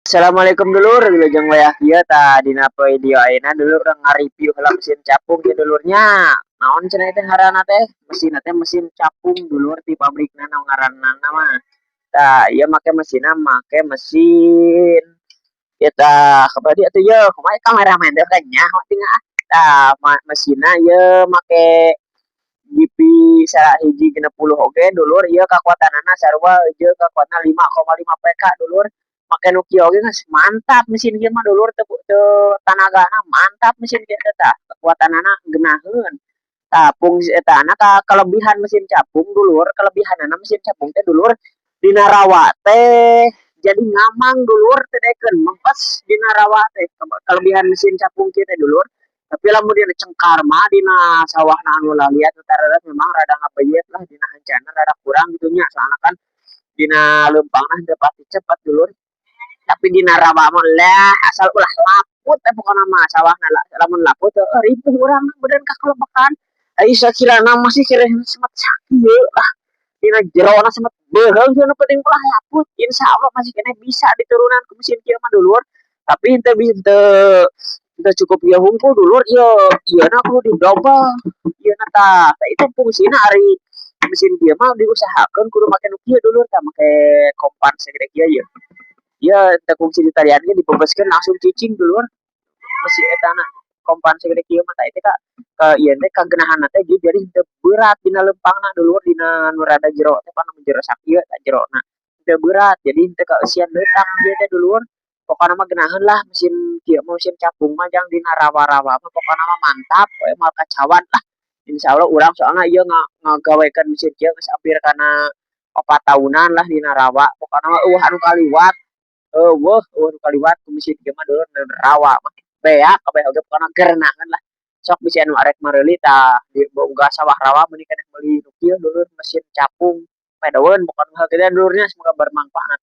Assalamualaikum, dulur. Wilujeng wayah kieu. Tah, dina video ayeuna, dulur, urang ngareview heula mesin capung ieu, dulur, nya. Naon cenah teh ngaranna teh? Mesin teh mesin capung, dulur, ti pabrikna naon ngaranna mah. Tah, ieu make mesinna make mesin ieu. Tah, kabadi atuh ieu kumaha kameramen teh nyaho tinggal ah. Tah, mesinna ieu make GP 160 oge, dulur. Ieu kakuatanana sarua jeung kakuatanna 5,5 PK, dulur. Make nu kieu oge geus mantap mesin ieu mah, dulur. Teu teu tanagana mantap mesin kieu teh. Tah, kekuatanana ngeunaheun. Tah, fungsi etana ka kelebihan mesin capung, dulur, kelebihanana mesin capung teh, dulur, dina rawa teh jadi ngamang, dulur, teu daekeun mempes dina rawa teh, kelebihan mesin capung kieu teh, dulur. Tapi lamun dina cengkar mah, dina sawahna anu laliat tararat, memang rada ngabeyet lah, dina hancana rada kurang gitu nya, soalna kan dina leumpangna henteu pati cepet, dulur. Tapi dina rawa mah lah, asal ulah laput teh pokona mah sawahna. Lamun laput heueuh ripuh urang beureun kakelebekan. Ai sakirana masih kira semet sakieu lah, dina jerona semet beuheung, nu penting ulah laput, insyaallah masih keneh bisa diturunan ku mesin kieu mah, dulur. Tapi henteu henteu henteu cukup ieu hungkul, dulur. Ieu ieuna kudu didobel ieuna. Tah, itu fungsina. Ari mesin kieu mah diusahakeun kudu make nu kieu, dulur. Tah, make kompan sagede kieu. Ieu ieu teu kungsi ditalian ge, dibebeskeun langsung cicing, dulur, mesin etana kompan sagede kieu mah. Tah, itu ka ka ieu teh kagenahanna teh jadi henteu berat dina leumpangna, dulur. Dina nu rada jero teh, pan jero sakieu tah jerona, henteu berat, jadi henteu kaeusian leutak ieu teh, dulur. Pokona mah geunaheun lah mesin kieu mah, mesin capung mah, jang dina rawa-rawa mah pokona mah mantap we, moal kacawan lah insyaallah urang. Soalna ieu ngagawekeun mesin kieu geus hampir kana 4 tahunan lah dina rawa. Pokona mah euweuh anu kaliwat, euweuh euweuh nu kaliwat ku mesin kieu mah, dulur. Rawa mah beak kabeh oge, pokona geunaheun lah. Sok bisi anu arek mareuli, tah, di boga sawah rawa meuni keneh meuli nu kieu, dulur, mesin capung pedoeun pokona mah kitu, dulur nya. Semoga bermanfaat.